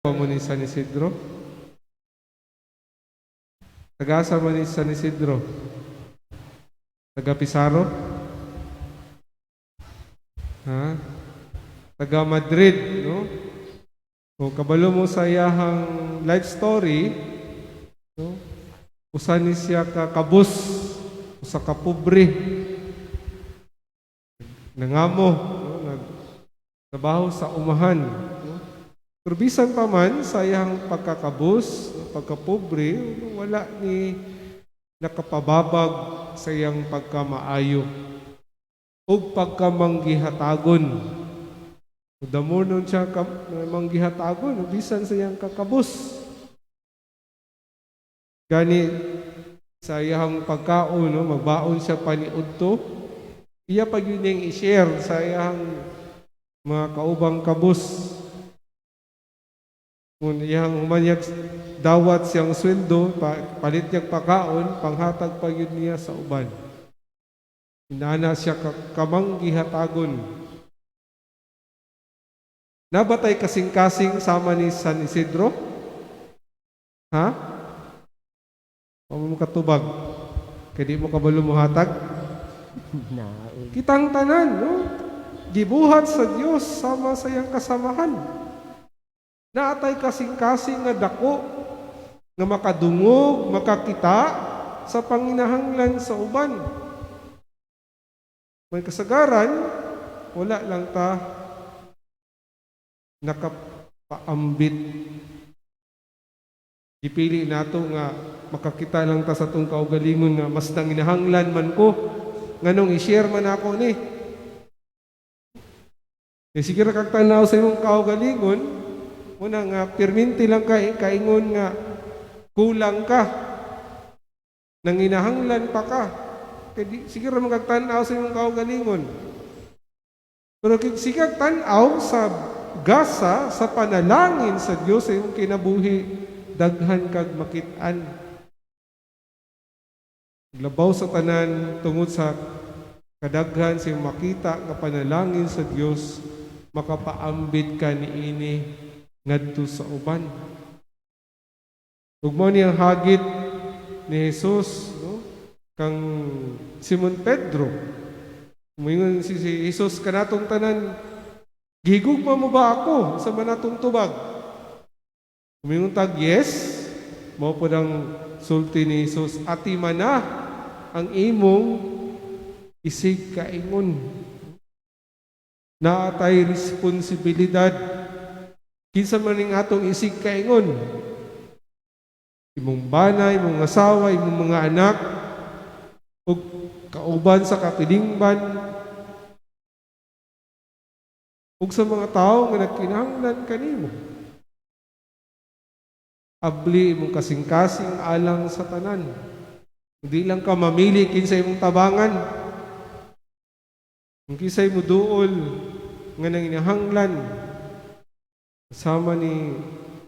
Mo ni San Isidro? Taga-asa man ni San Isidro? Taga Pizarro? Ha? Taga Madrid, no? O kabalo mo sa iyahang life story, no? Usa ni siya ka kabus, usa ka pobre. Nangamo, no? Nagtrabaho sa umahan, no? Pero bisan pa man sa iyang pagkakabus, no, pagkapobre, no, wala ni nakapababag sa iyang pagkamaayo ug pagkamanggihatagon. The more nun siya manggihatagon, no, bisan sa iyang kakabus. Gani sa iyang pagkaon, no, magbaon siya paniudto, iya pa gyud niyang i-share sa iyang mga kaubang kabus. Kung iyang humanyag dawat siyang sweldo, palit niyang pakaon, panghatag pa gyud niya sa uban. Inana siya kamanggihatagon. Naa ba tay kasing-kasing sama ni San Isidro? Ha? Wa mo katubag? Kay di mo kabalo mohatag? Na, uy. Kitang tanan, no? Gibuhat sa Dios sama sa iyang kasamahan. Naa tay kasing-kasing nga dako nga makadungog, makakita sa panginahanglan sa uban. May kasagaran, wala lang ta nakapaambit. Gipili nato nga makakita lang ta sa atong kaugalingon nga mas nanginahanglan man ko, nganong i-share man ako ni. Eh, sige ra kag tanaw sa imong kaugalingon, muna nga pirminti lang ka kaingon nga kulang ka. Nanginahanglan pa ka. Kay sige ra man kag tan-aw sa imong kaugalingon. Pero kung sige kag tan-aw sa gasa sa panalangin sa Dios sa imong kinabuhi, daghan kag makit-an. Labaw sa tanan, tungod sa kadaghan sa imong makita nga panalangin sa Dios, makapaambit ka niini ngadto sa uban. Ug mao ni ang hagit ni Jesus, no, kang Simon Pedro. Muingon si Jesus kanatong tanan, "Gihigugma mo ba ako?" Sa manatong tubag. Muingon tag, "Yes." Mao pod ang sulti ni Jesus, "Atimana ang imong isig kaingon." Naa tay responsibilidad. Kinsa man ning atong isig kaingon? Imong bana, imong asawa, imong mga anak, ug kauban sa katilingban, ug sa mga tawo nga nagkinahanglan kanimo. Abli imong kasing-kasing alang sa tanan. Hindi lang ka mamili kinsa imong tabangan. Kung kinsay mo duol nga nanginahanglan, sama ni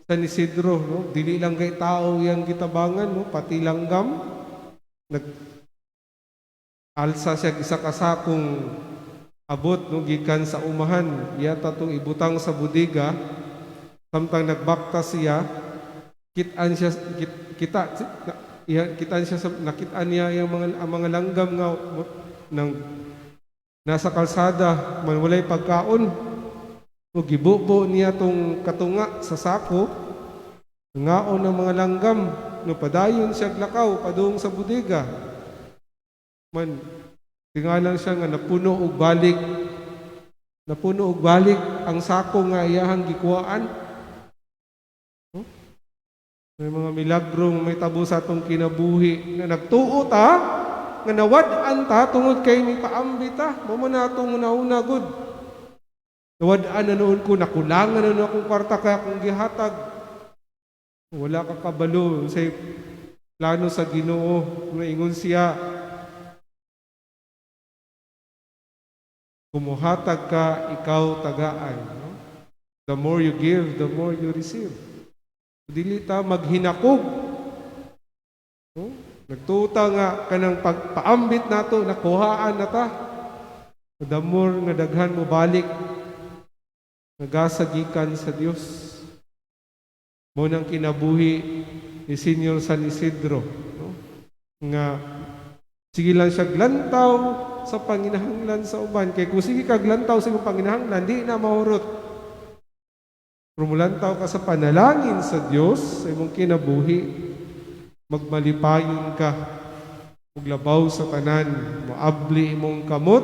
San Isidro, no? Dili lang kay tao yang gitabangan, no? Pati langgam. Nag alsa siya isa ka sakong abot, no, gikan sa umahan, iya tatong ibutang sa bodega. Samtang nagbakta siya, kit-an siya kit, kita iya kitaan siya sa nakitaan niya yung mga langgam nga nang nasa kalsada man, walay pagkaon. O gibubo niya tong katunga sa sako, ngaon ng mga langgam, no. Padayon siya lakaw padung sa bodega. Man tingalang siya nga napuno og balik, napuno og balik ang sako nga iyahang gikuhaan. No? May mga milagro may tabo sa atong kinabuhi nga nagtuo ta nga nawad-an ta tungod kay may paambit ta. Mao man na atong una-una gud. Nawad-an na nuon ko, nakulangan na nuon akong kwarta kaya akong gihatag. Wala ka kabalo sa plano sa Ginoo. Maingon siya, kumuhatag ka, ikaw tagaan. No? The more you give, the more you receive. Dili ta maghinakog. No? Nagtuo ta nga kanang pagpaambit nato, nakuhaan na ta. The more nga daghan mo balik, nagasagikan sa Dios. Mao nang kinabuhi ni Senior San Isidro, no? Nga sige lang siya glantaw sa panginahanglan sa uban. Kay kung sige ka glantaw sa imong panginahanglan, di na mahurot. Pero mulantaw ka sa panalangin sa Dios sa imong kinabuhi, magmalipayon ka ug labaw sa tanan, moabli imong kamot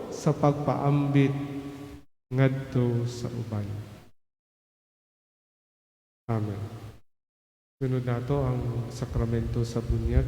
sa pagpaambit ngadto sa uban. Amen. Sunod nato ang sakramento sa bunyag.